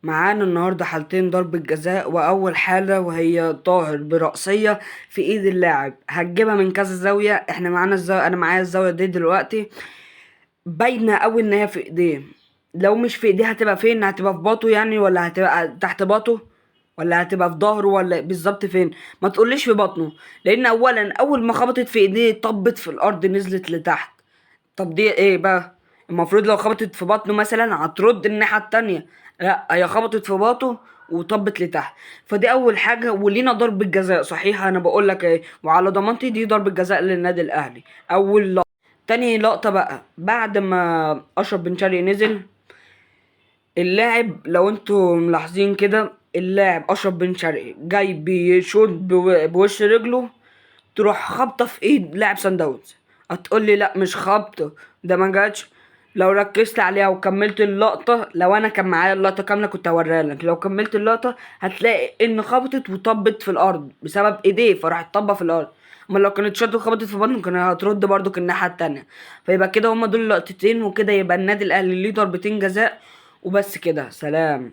معانا النهارده حالتين ضربة جزاء، واول حالة وهي طاهر برأسية في ايد اللاعب، هتجيبها من كذا زاوية. احنا معانا الزاوية، انا معايا الزاوية دي دلوقتي باينة قوي ان هي في ايديه. لو مش في ايديه هتبقى فين؟ هتبقى في باطه يعني، ولا هتبقى تحت باطه، ولا هتبقى في ظهره، ولا بالظبط فين؟ ما تقوليش في بطنه، لان اولا اول ما خبطت في ايديه طبت في الارض نزلت لتحت. طب دي ايه بقى؟ المفروض لو خبطت في بطنه مثلا هترد الناحية التانية، لا هي خبطت في باطه وطبت لتحت. فدي اول حاجة، ولينا ضربة جزاء صحيحة، انا بقول لك ايه وعلى ضمانتي دي ضربة جزاء للنادي الاهلي. اول لقطة. تاني لقطة بقى بعد ما اشرف بن شرقي نزل اللاعب، لو انتوا ملاحظين كده اللاعب اشرف بن شرقي جاي بيشوط بوش رجله، تروح خبطه في ايد لاعب سان داونز. هتقول لي لا مش خبطه، ده ما جاتش. لو ركزت عليها وكملت اللقطة، لو انا كان معايا اللقطة كاملة كنت هوريها لك، لو كملت اللقطة هتلاقي ان خبطت وطبت في الارض بسبب ايديه، فراحت طبه في الارض. اما لو كانت شاطت وخبطت في بطنه كان هترد برضو الناحية التانية. فيبقى كده هما دول اللقطتين، وكده يبقى النادي الاهلي ليه ضربتين جزاء وبس كده. سلام.